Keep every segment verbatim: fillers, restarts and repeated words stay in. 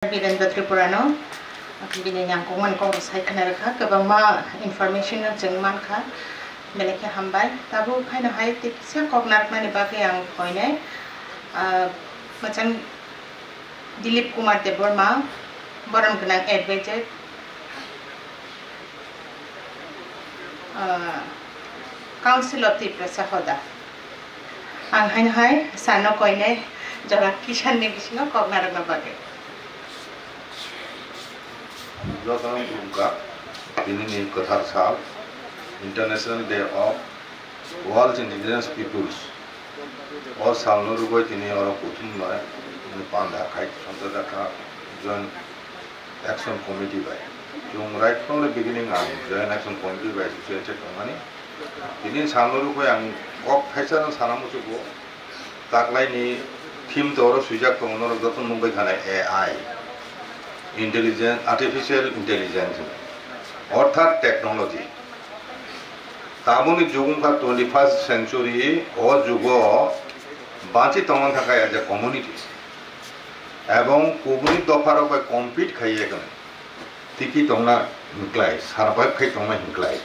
Birendra Tripurano bini nangkukmani kok rok sai khna rwkha, kwbangma information no chwng mankha, belai khe hambai. Tabuk haino hai tei kisa kok narwknani bagwi ang koinai, ah, mwchang Dilip Kumar Debbarma, borom gwnang advocate, ah, Council of Tiprasa hoda. Ang haino hai sano koinai jora kisan ni bisingo kok narwkna bagwi. Jotono khulumkha, tini ni kwthar sal, International Day of World Indigenous Peoples. O salno rwgwi tini oro kuthum bai panda khai songchajak kha Joint Action Committee bai. Chwng right from the beginning ang Joint Action Committee bai associated tongmani. Tini salno rwgwi ang kok thaisa no sana muchugo. Taklaini theme to oro swijak tongo, norok joto nukbai khanai A I, Intelligence, Artificial Intelligence, orthat technology. Taboni jug wngkha twenty-first century, o jugo banchi tongna thangkha as a community. Ebong kubuni dopharok bai compete khaiye khe tiki tongna hinklai, survive khai tongna hinklai.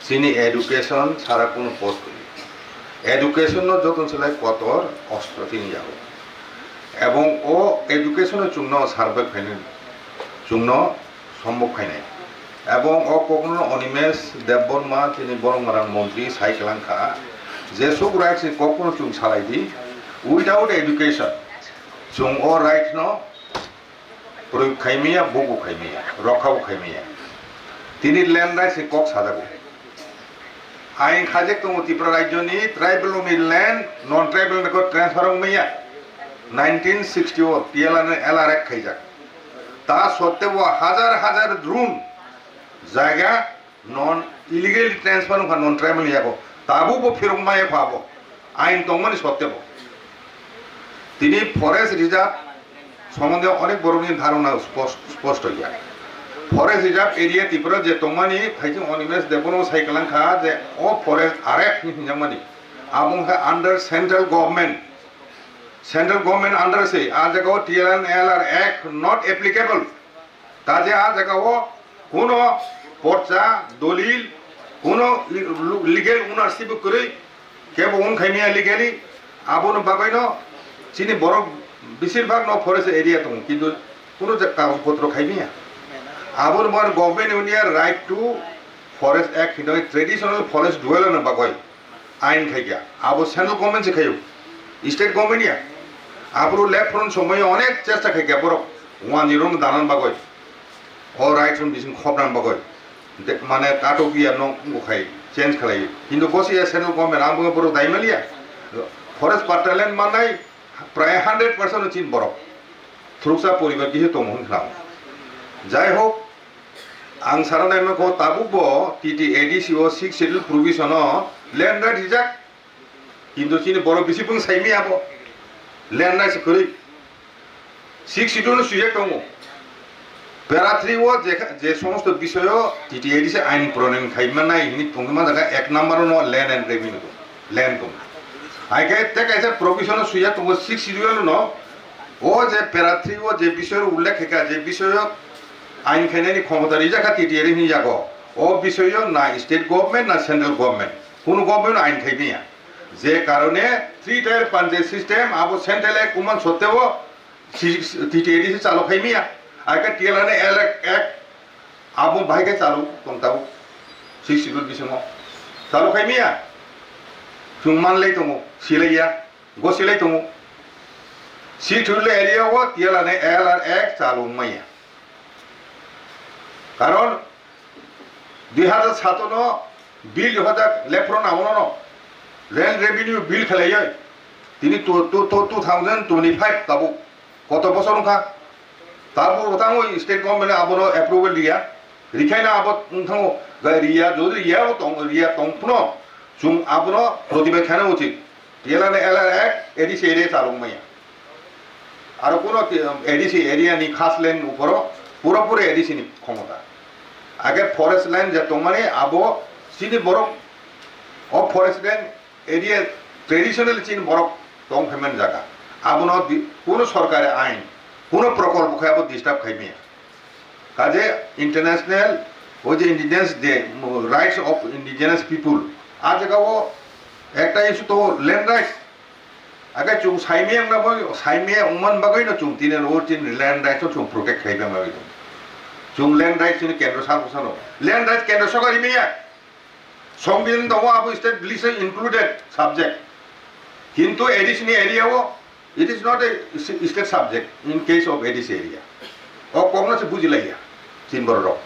Chini education sara kunu post kwrwi. Education no joton se lai kotor ostro chini yago. Ebong o education no chwngno survive khainai, chwngno sombok khainai. Ebong o kokno Animesh Debbarma chini borok mwnang montri sai kwlang kha, jesuk rights ni kokno chwng salai di, without education chwng o rights no proyog khaimaya, buku khaimaya, rokha bo khaimaya. Tini land rights ni kok sajago. Ain khajak tongo Tripura rajyo ni tribal ni land non tribal ni transfer wngmaya. Nineteen sixty o T L R ni L R Act khaijak. Ta sotte bo hajar hajar drun jaga non illegally transfer wngkha non tribal ni yago. Tabuk bo phirok maya kha bo. Ain tongmani sotte bo. Tini forest reserve sombonde onek borokni dharona spos-, sposto ya. Forest reserve area Tripura je tongmani thaising Animesh Debbarma sai kwlang kha je o forest arek hinjakmani. Abo wngkha under central government. Central government under se a jaga o T L R N L R Act not applicable. Taje a jaga o kuno porcha, dolil, kuno li-, lu-, legal ownership kwrwi, kebo wng khaimaya legally, aboni bagwino chini borok besir bhag no forest area tongo, kintu kuno je kagoj potro khaimaya. Aboni bagwino government ni right to Forest Act hinwi traditional forest dweller ni bagwi ain khaikha, abo central government se khaio, state government ya. Aphuru left front somoi onek chesta khaikha borok wanjwi rokno danan bagwi, o rights rok bising khopna bagwi, de-, mane katok ya no khai change khlai. Kintu bosi ya central government ang bo borok dai maliya. Forest patta land mannai prai hundred percent chin borok. Thuruksa poribar kisa tongo hwn khna. Jai hok, ang sana naima kho tabuk bo T T A D C o six schedule provision o land right rijak. Kintu chini borok bisi bwng saimaya abo. Land right se kwrwi. Six schedule no swijak tongo. Para three o je, je somosto bisoyo T T A D C ain pronon khai manai hini tongma jaga ek number no land and revenue tong, land tong. Hai khe te kaisa provision o swijak tongo six schedule no. O je para three o je bisoyo ullekh khaikha, je bisoyo ain khainani khomota rijak kha T T A D C ni yago, o bisoyo na state government na central government, kunu government ain khai maya. Je karone three tier panchayat system abo central act uman sotteo si-, T T A D C chalo khai maya. Aika T L R ni L Act, Act abo bahai khe chalo tong tabuk six schedule bisingo. Chalo khai maya. Chwng manlai tongo, silaiya. Gosilai tongo. Sixth Schedule area o T L R ni L R Act chalo wngmaya. Karon dui hazar sato no bill rihojak lephron abono no land revenue bill khlaiwi tini to, to, to, two thousand twenty-five tabuk koto bosor wngkha. Tabuk tango state government abono approval riya. Rikhaina abo wngthango, ga riya, jodi riya bo tong, riya tong phano chwng abono protibad khaina uchit. T L R ni L R Act A D C area chalok maya. Aro kuno ti-, A D C area ni khas land uporo pura pura A D C ni khomota. Age forest land je tongmani abo chini borok o forest land area traditional chini borok tong phaimani jaga. Abono di-, kuno sorkari ain Kuno prokolpo khe abo disturb khai maya. Kaje international, o je Indigenous Day, rights of indigenous people, a jaga o ekta issue to land rights. Age chung saimaya wngna bagwi, saimaya wngman bagwi no chung tini o tini land rights no chung protect khai bang bagwi. Chung land rights ni kendro sal sano. Land rights kendro sokari maya. Songbidan tongo abo state list included subject. Kintu A D C ni area o it is not a state subject in case of A D C area. O kokno se bujilaiya chin borok.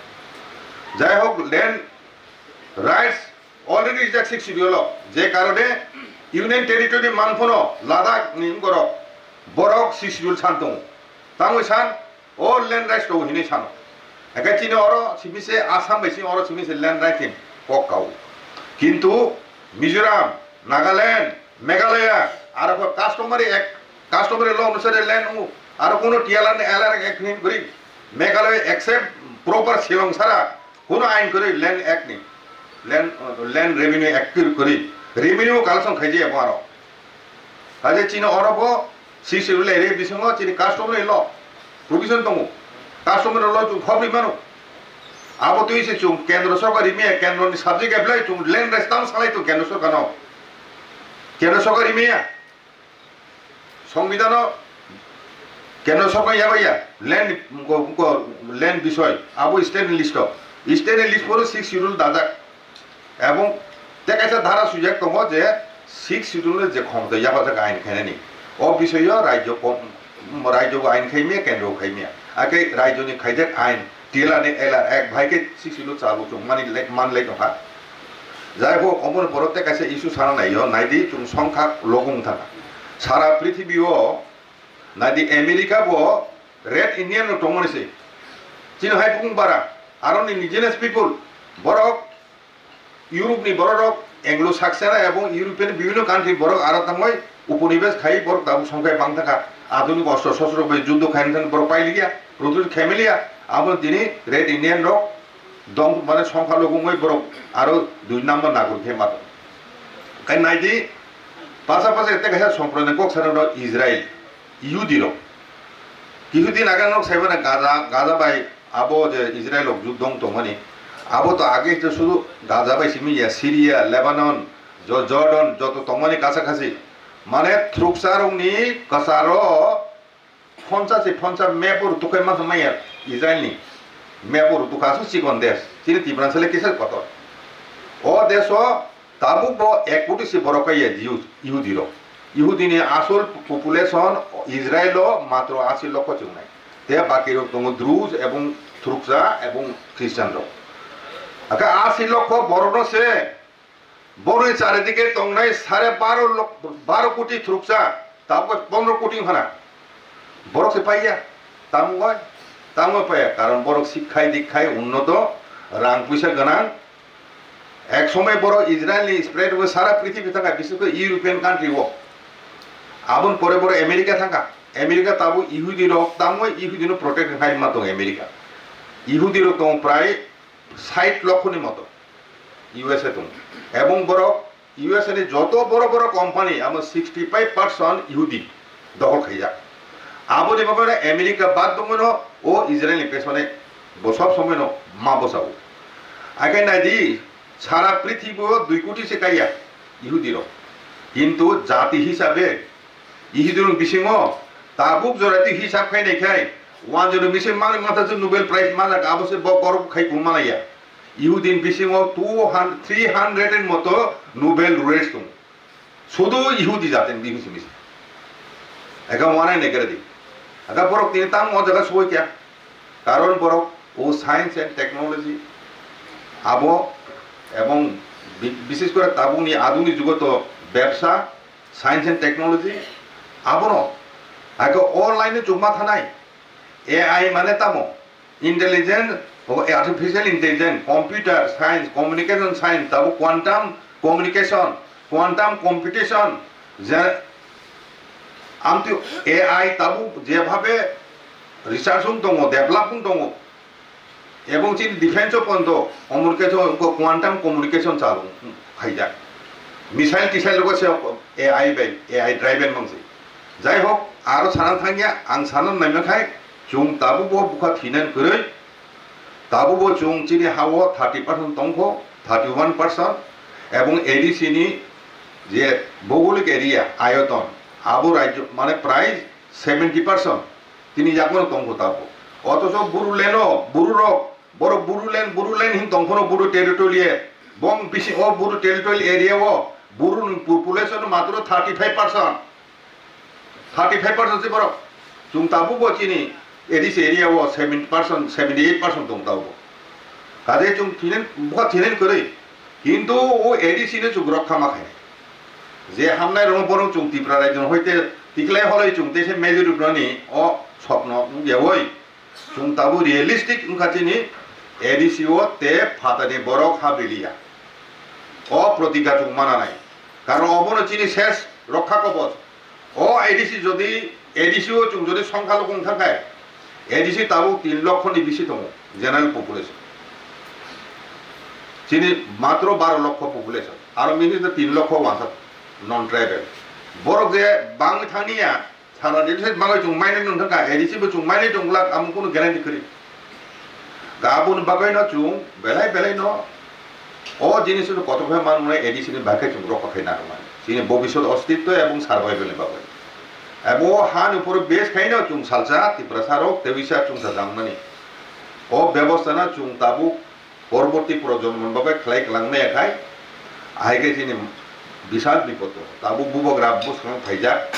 Jai hok, land rights already rijak sixth schedule o, je karone Union Territory ni manphono Ladakh ni borok, borok sixth schedule san tongo. Tangwi san, o land rights tongo hinwi sano. Eke chini oro simi se Assam bai simi oro simi se land rights ni kok kao. Kintu Mizoram, Nagaland, Meghalaya, aro khe customary act, customary law onusare land wngo. Aro kuno T L R ni L R act ni guri Meghalaya except proper Shillong sara kuno ain kwrwi land act ni, land, land revenue act kwrwi, revenue collection khaijaya bo aro. Kaje chini oro bo sixth schedule area bisingo chini customary law provision tongo. Customary law chung khobri mano. Abo twi se chung kendro sorkar rimaya, kendro ni subject apply chung land rights tam salai tongo kendro sorkar no. Kendro sorkar rimaya. Songbidano kendro sorkar yabaya land, ko, ko, land bisoy abo state ni list o. State ni list poro sixth schedule dajak. Ebong te kaisa dhara swijak tongo je sixth schedule je khomotoi yapajak ain khainani. O bisoyo rajyo kom-, rajyo bo ain khaimya, kendro khaimya. Ake rajyo ni khaijak ain, T L R ni L R act bai khe sixth schedule chalu chung mani le-, man lai tongkha. Jai ho, omo ni borok te kaisa issue sana nai yo, nai di chung songkha logung thangkha. Sara prithibi o nai di America bo Red Indian rok tongmani se. Chini hai bukung bara, aro ni indigenous people, borok Europe ni borok rok, Anglo-Saxon ebong European bibhinno country borok aro tangwi uponibesh khai borok tabuk songkhai bang thangkha. Adhunik ostro shostro bai juddo khaina thang borok pailiya, produce khaimiliya, abo tini Red Indian rok dong mane songkha logongwi borok aro dui number nagur khe mato. Kai naidi pasa pasa ete kaisa somprodai kok sana rok Israel, Yihudi rok. Yihudi nagang rok saibana Gaza, Gaza bai abo je Israel rok juddo tongmani. Abo to age to sudu Gaza bai simi ya, Syria, Lebanon, Jo-, Jordan joto tongmani kasa kasi. Mane thruksa rokni kasaro phonsa se phonsa map o rutuk khai mansa maya Israel ni map o rutuk asu chikon desh. Chini Tiprasale kisa kotor. O desh o tabuk bo ek koti se borok kaiya Jews, Yihudi rok. Yihudi ni asol population Israel o matro asi lokho chungnai. Te baki rok tongo Druze ebong thruksa ebong Christian rok. Aka asi lokho borok no se Borokni charidike tongnai sare baro lok, baro koti thruksa, tabuk pondro koti wngkhana. Borok se paiya, tamo bai, tamo paiya, karon borok sikkhai dikkhai unnoto, rang puisa gwnang. Ek somoi borok Israel ni spread wngwi sara prithibi thangkha, bises kore European country o. Aboni pore borok America thangkha. America tabuk Yihudi rok tamo Yihudi no protect khai ma tongo America. Yihudi rok tongo prai sait lokho ni moto U S A tongo. Ebong borok U S A ni joto boro boro company amo sixty five percent Yihudi dokhol khaijak. Aboni bagwi no America bad bangwi no o Israel ni pesone bo sob somoi no ma bosao. Akai naidi sara prithibi o dui koti se kaiya Yihudi rok. Kintu jati hisabe Yihudi rok bisingo tabuk jora twi hisab khainai khai, wanjoro bisingo mangni mantha se Nobel Prize manjak, abo se bo borok khai kung manaya. Yihudi ni bisingo two hundred, three hundred ni moto Nobel laureates tongo. Sudu Yihudi jati ni bisingo. Eka wanai nai kare di. Eka borok tini tamo o jaga soi kya. Karon borok o science and technology abo ebong bi-, bises kore tabukni adhuni jugo to bebsa, science and technology, abono, ake online ni chukma thanai, A I mane tamo, intelligent, o artificial intelligence, computer science, communication science, tabo quantum communication, quantum competition, je, amtwi A I tabo jebhabe research wng tongo, develop wng tongo, Ebong chini defense o pondo communication, quantum communication chalo khaijak. Missile tisile rogo se A I bai, A I driven mangsi. Jai hok, aro sana thangya, ang sana naima khai, Chwng tabukbo bwkha thinani kwrwi, tabukbo chwng chini ha-o thirty percent tongkho, thirty one percent, ebong A D C ni je bhougolik area, ayoton, abo rajyo, mane prai seventy percent tini yakono tongkho tabuk. Othocho Bodoland-o, Bororok, borok Bodoland, Bodoland hin tongphano Bodo territory, bong bisi o Bodo territory area-o Boroni population matro thirty five percent. Thirty five percent se borok. Chwng tabukbo chini A D C area-o seventy percent, seventy eight percent tong tabukbo. Kaje chwng thinen, bwkha thinen kwrwi. Kintu o A D C no chwng rokha ma khainai. Je hamnai rokno bono chwng Tripura rajyoni hoite tiklai holoi chwng teisa majority rokni o sopno nukyaui. Chwng tabuk realistic wngkha chini A D C o tei phatani borok ha biliya. O protigga chwng mananai. Karon obono chini ses rokha kobos. O A D C jodi, A D C o chwng jodi songkha lukung thangkhe, A D C tabuk tin lokho ni bisi tongo, general population. Chini matro baro lokho population. Aro mini tin lokho wansa non tribal. Borok je bangwi thangniya, Sara ni se bagwi chwng mainai nung thangkha, A D C bo chwng mainai tong glak, amo kunu guarantee kwrwi. Aboni bagwi no chwng belai belai no o jinis no kotor khe manwi A D C ni bagwi chwng rokha khe nangmani. Chini bobisot ostitto ebong survival ni bagwi. Abo o ha ni upor base khai no chwng salsa Tiprasa rok tebisa chwng sajangmani. O bebosta no chwng tabuk Porborti projonmoni bagwi khlai kwlangmaya khai, ahai khe chini bisal bipod tongo. Tabuk bubagra bwskango phaijak,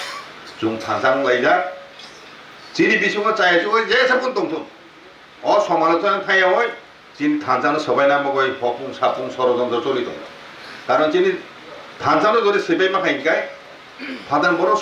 chwng thansa wnglaijak. Chini bisingo chaya chugwi jesa phano tongthun. O somalochona thaiyaui chini thansano swbaina bagwi hopung sapung sorojontro choli tongo. Karon chini thansano jodi swbaima khai hwnkhe, phatar borok